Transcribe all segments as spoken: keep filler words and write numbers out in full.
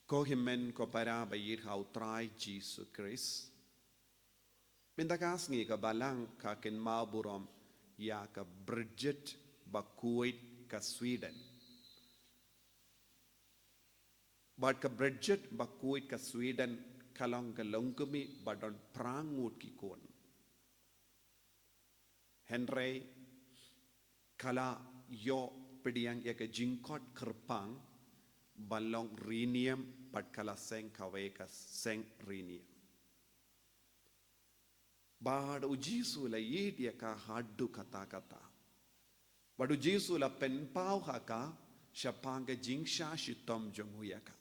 Ko hynmen ko para ba ïeit ha u Trai Jisu Khrist. Mynta ka sngi ka Balang ka kynmaw burom ïa ka Bridget bakhuid ka Sweden. Bad ka Bridget bakhuid ka Sweden ka long ka longkmie ba don phra ngut ki khun. Hynrei ka la ïoh pdiang ïa ka jingkhot kyrpang ban long riewniam bad ka la seng kawei ka seng riewniam. Bad u Jisu u la ïeit ïa ka haduh katta katta. Bad u Jisu u la pynpaw ha ka shaphang ka jingshah shitom jong u ïa ka.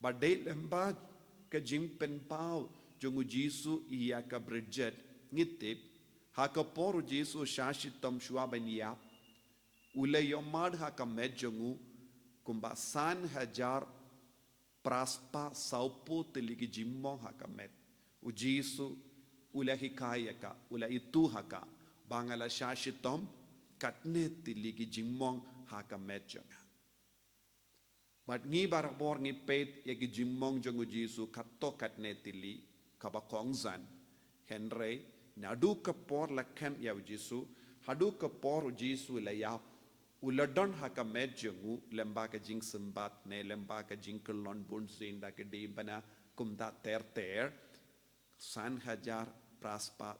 Bad dei lyngba ka jingpynpaw jong u Jisu ïa ka Bridget ngi tip, ha ka por u Jisu u shah shitom shuwa ban ïap, u la ïohmad ha ka met jong u kumba san hajar phra spah sawphew tylli ki jingmong ha ka met. U Jisu u la hikai ïa ka, u la ithuh ha ka ba nga la shah shitom katne tylli ki jingmong ha ka met jong nga. Bad ngi barabor ngi peit ïa ki jingmong jong u Jisu katto katne tylli kaba kongsan. Hynrei naduh ka por la khem ïa u Jisu haduh ka por u Jisu la ïap, u la don ha ka met jong u lyngba ka jingsympat ne lyngba ka jingkyllon bunsien da ka dei bana kumta ter ter. San hajar phra spah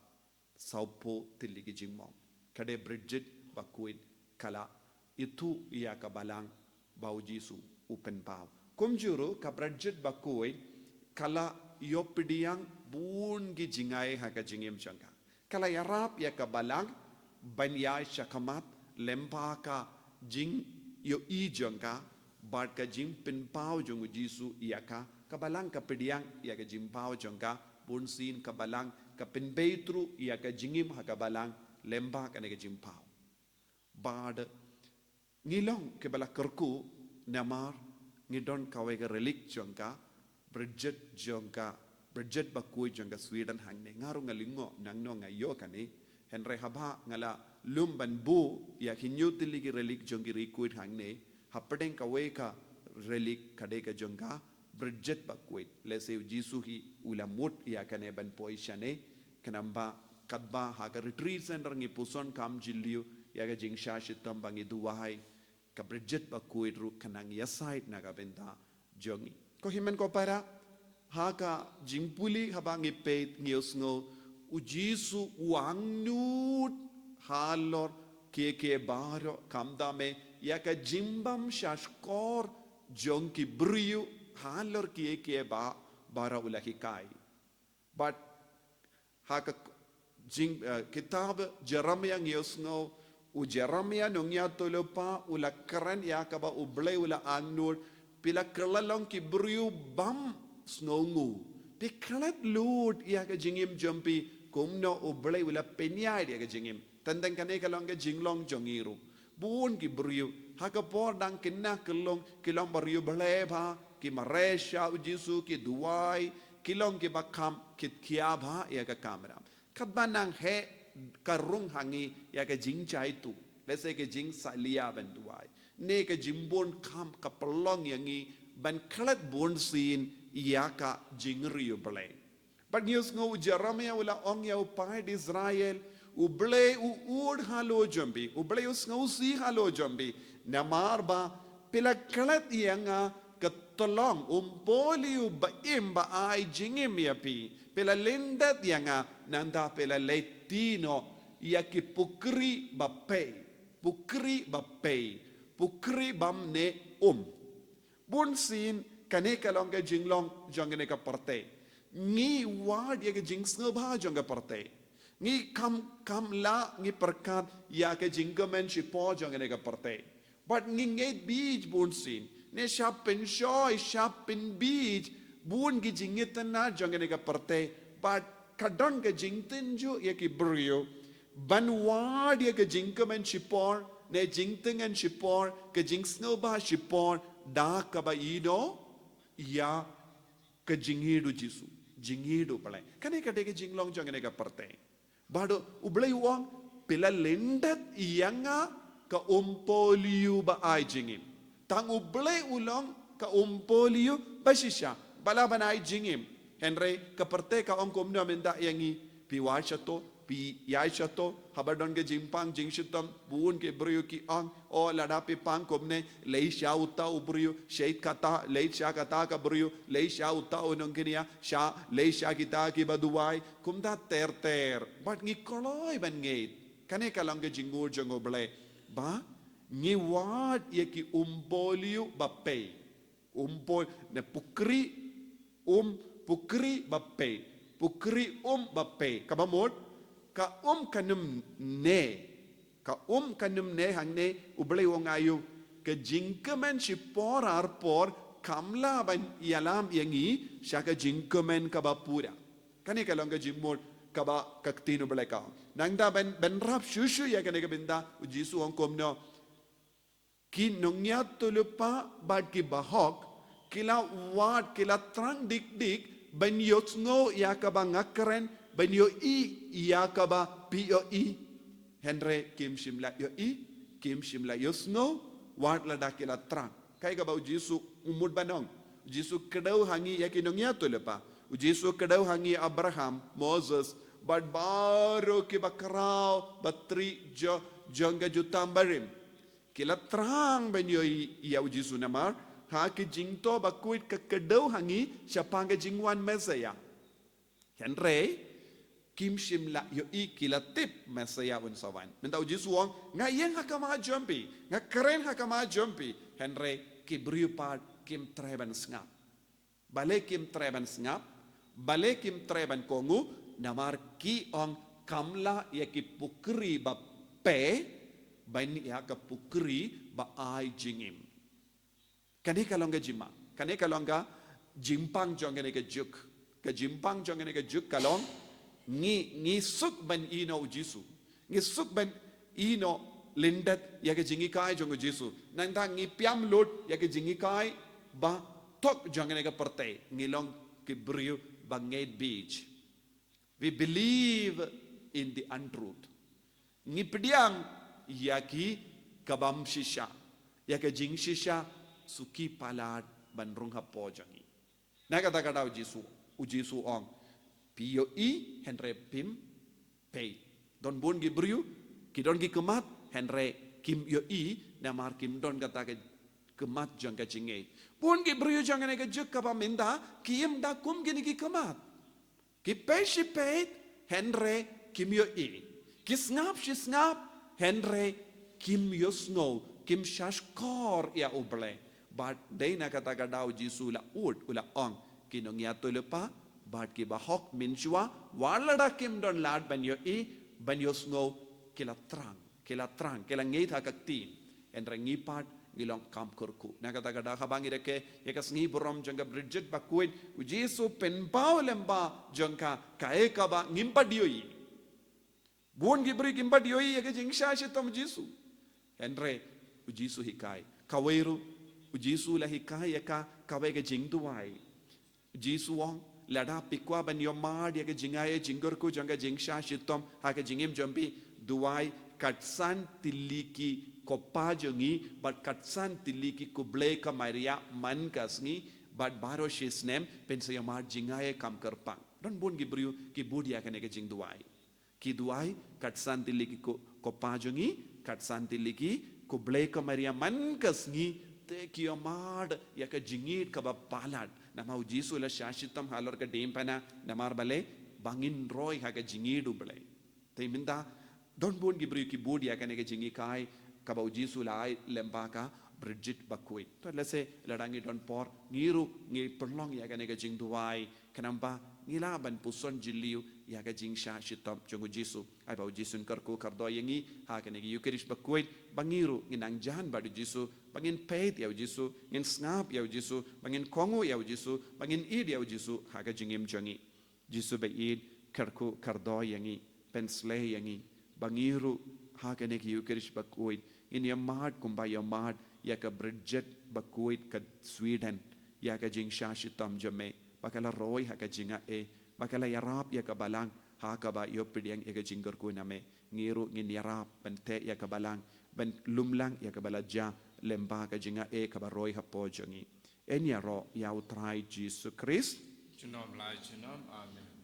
sawphew tylli ki jingmong. Ka dei Bridget bakhuid ka la ithuh ïa ka Balang ba u Jisu u pynpaw. Kumjuh ruh ka Bridget bakhuid ka la ïoh pdiang bun ki jingai ha ka jingim jong ka. Ka la ïarap ïa ka Balang ban ïaid shakhmat lyngba ka jingïohi jong ka bad ka jingpynpaw jong u Jisu ïa ka. Ka Balang ka pdiang ïa ka jingpaw jong ka, bunsien ka Balang ka pynbeit ruh ïa ka jingim ha ka Balang lyngba kane ka jingpaw. Bad ngi long kiba la kyrkhu namar ngi don kawei ka relik jong ka Bridget jong ka Bridget bakhuid jong ka Sweden hangne. Nga ruh nga lyngngoh nangno nga ïoh kane. Hynrei haba nga la lum ban buh ïa ki hynñiew tylli ki relik jong ki riewkhuid hangne, hapdeng kawei ka relik ka dei ka jong ka Bridget bakhuid. Lehse u Jisu hi u la mut ïa kane ban poi shane. Khnang ba katba ha ka retreat center ngi puson kam jylliew ïa ka jingshah shitom ba ngi duwai, ka Bridget bakhuid ruh ka nang ïasaid na ka bynta jong ngi. Ko hynmen ko para, ha ka jingpule haba ngi peit ngi ïohsngew u Jisu u angnud halor kiei kiei baroh, khamtam eh ïa ka jingbym shahshkor jong ki briew halor kiei kiei ba baroh u la hikai. Bad ha ka jing, eh, kitab Jeremiah ngi ïohsngew u Jeremiah nongïathuhlypa u la kren ïa kaba u Blei u la angnud, phi la kylla long ki briew bym sngewnguh. Phi klet lut ïa ka jingim jong phi kumno u Blei u la pynïaid ïa ka jingim. Teng teng kane ka long ka jinglong jong ngi ruh. Bun ki briew ha ka por dang khynnah khyllung ki long ba riewblei bha, ki mareh sha u Jisu, ki duwai, ki long kiba kham khitkhia bha ïa ka kamram. Katba nang heh ka rung ha ngi ïa ka jingjaituh, lehse ka jingsalia ban duwai ne ka jingbun kham ka pynlong ïa ngi ban klet bunsien ïa ka jingriewblei. Bad ngi ïohsngew u Jeremiah u la ong ïa u paid Israel, u Blei u ud halor jong phi, u Blei u sngewsih halor jong phi, namar ba phi la klet ïa nga ka tyllong, um poli u ba im ba ai jingim ïa phi, phi la lyndet ïa nga, nangta phi la leit noh ïa ki pukri ba pei, pukri ba pei, pukri bym ne um. Bunsien kane ka long ka jinglong jong kane ka pyrthei. Ngi wad ïa ka jingsngewbha jong ka pyrthei. Ngi kham, kham lah ngi pyrkhat ïa ka jingkmen shipor jong kane ka pyrthei. Bad ngi ngeit bha bunsien ne shah pynshoi shah pynbeit bun ki jingitynnad jong kane ka pyrthei. Bad ka don ka jingtynjuh ïa ki briew ban wad ïa ka jingkmen shipor ne jingtyngen shipor, ka jingsngewbha shipor da kaba ïehnoh ïa ka jingïeit u Jisu, jingïeit u Blei. Kane ka dei ka jinglong jong kane ka pyrthei. Bad u Blei u ong, phi la lyndet ïa nga ka um poli u ba ai jingim. Tang u Blei u long ka umpohliew ba shisha ba lah ban ai jingim. Hynrei ka pyrthei ka ong kumno mynta ïa ngi? Phi wad shato, phi ïaid shato, haba don ka jingpang jingshitom, bun ki briew ki ong, o lada phi pang kumne, leit sha uta u briew, shait kata, leit sha kata ka briew, leit sha uta u nongkñia, sha, leit sha kita kiba duwai, kumta ter ter. Bad ngi kloi ban ngeit. Kane ka long ka jingmut jong U Blei. Ba ngi wad ïa ki umpohliew ba pei. Umpoh ne pukri, um, pukri ba pei. Pukri um ba pei. Kaba mut, ka um kan ym ne. Ka um kan ym ne hangne, U Blei u ong aïu? Ka jingkmen shipor arpor kam lah ban ïalam ïa ngi sha ka jingkmen kaba pura. Kane ka long ka jingmut kaba ka ktien U Blei ka ong. Nangta ban, ban rap shuh shuh ïa kane ka bynta, U Jisu u ong kumno? Ki nongïathuhlypa bad ki bahok ki la wad, ki la trang dik dik ban ïohsngew ïa kaba nga kren, ban ïohi ïa kaba phi ïohi. Hynrei kim shym la ïohi, kim shym la ïohsngew, wat lada ki la trang. Kaei kaba U Jisu u mut ban ong? U Jisu kdew ha ngi ïa ki nongïathuhlypa. U Jisu kdew ha ngi Abraham, Moses, bad baroh kiba khraw, ba trieh jong, jong ka jutang barim. Ki la trang ban ïohi ïa U Jisu namar ha ki jingthoh bakhuid ka kdew ha ngi shaphang ka jingwan Messiah. Hynrei kim shym la ïohi, ki la tip Messiah un sa wan. Mynta U Jisu u ong, nga ïeng ha khmat jong phi, nga kren ha khmat jong phi. Hynrei ki briew pat kim treh ban sngap. Balei kim treh ban sngap? Balei kim treh ban kohnguh? Namar ki ong, kam lah ïa ki pukri ba pei ban ïa ka pukri ba ai jingim. Kane ka long ka jingma, kane ka long ka jingpang jong kane ka juk. Ka jingpang jong kane ka juk ka long, ngi, ngi suk ban ïehnoh U Jisu. Ngi suk ban ïehnoh lyndet ïa ka jinghikai jong U Jisu. Nangta ngi piam lut ïa ka jinghikai ba thok jong kane ka pyrthei. Ngi long ki briew ba ngeit beit. We believe in the untruth. Ngi pdiang ïa ki kabym shisha, ïa ka jingshisha suki palat ban rung hapoh jong ngi. Na kata ka daw U Jisu, U Jisu u ong, phi ïohi hynrei phim peit. Don bun ki briew ki don ki khmat hynrei kim ïohi namar kim don kata ka khmat jong ka jingngeit. Bun ki briew jong kane ka juk kaba mynta kim da kum kine ki khmat. Ki peit shi peit hynrei kim ïohi. Ki sngap shi sngap hynrei kim ïohsngew, kim shahshkor ïa U Blei. Bad dei na kata ka daw U Jisu u la ud, u la ong, ki nongïathuhlypa bad ki bahok mynshuwa, wat lada kim don lad ban ïohi, ban ïohsngew, ki la trang, ki la trang, ki la ngeit ha ka ktien. Hynrei ngi pat ngi long kam kyrkhu. Na kata ka daw haba ngi rakhe ïa ka sngi burom jong ka Bridget bakhuid, U Jisu u pynpaw lyngba jong ka kaei kaba ngim pat ïohi. Bun ki briew kim pat ïohi ïa ka jingshah shitom U Jisu. Hynrei U Jisu u hikai. Kawei ruh, U Jisu u la hikai ïa ka, kawei ka jingduwai. U Jisu u ong, lada phi kwah ban ïohmad ïa ka jingai jingkyrkhu jong ka jingshah shitom ha ka jingim jong phi, duwai katsan tylli ki ko Pa jong ngi bad katsan tylli ki khublei ko Maria man ka sngi, bad baroh shi snem phin sa ïohmad jingai kam kyrpang. Don bun ki briew ki bud ïa kane ka jingduwai. Ki duwai katsan tylli ki ko, ko Pa jong ngi, katsan tylli ki khublei ko Maria man ka sngi, te ki ïohmad ïa ka jingïeit kaba palat. Namar U Jisu u la shah shitom halor ka diengphna, namar balei? Ba ngin roi ha ka jingïeit U Blei. Te mynta don bun ki briew ki bud ïa kane ka jinghikai kaba U Jisu u la ai lyngba ka Bridget bakhuid. To lehse lada ngi don por, ngi ruh ngi pynlong ïa kane ka jingduwai, khnang ba ngi lah ban puson jylliew ïa ka jingshah shitom jong U Jisu. Ai ba U Jisu un kyrkhu kyrdoh ïa ngi ha kane ka Eucharist bakhuid, ba ngi ruh ngin nang jan bad U Jisu, ba ngin peit ïa U Jisu, ngin sngap ïa U Jisu, ba ngin kohnguh ïa U Jisu, ba ngin ïeit ïa U Jisu ha ka jingim jong ngi. Jisu ba ïeit, kyrkhu kyrdoh ïa ngi, pynsleh ïa ngi, ba ngi ruh ha kane ka Eucharist bakhuid ngin ïohmad kumba ïohmad ïa ka Bridget bakhuid ka Sweden, ïa ka jingshah shitom jong me, ba ka la roi ha ka jingaiei, ba ka la ïarap ïa ka Balang ha kaba ïoh pdiang ïa ka jingkyrkhu na me. Ngi ruh ngin ïarap ban teh ïa ka Balang, ban lum lang ïa kaba la jia lyngba ka jingaiei kaba roi hapoh jong ngi. Yn ïaroh ïa U Trai Jisu Khrist. Junom la junom. Amen.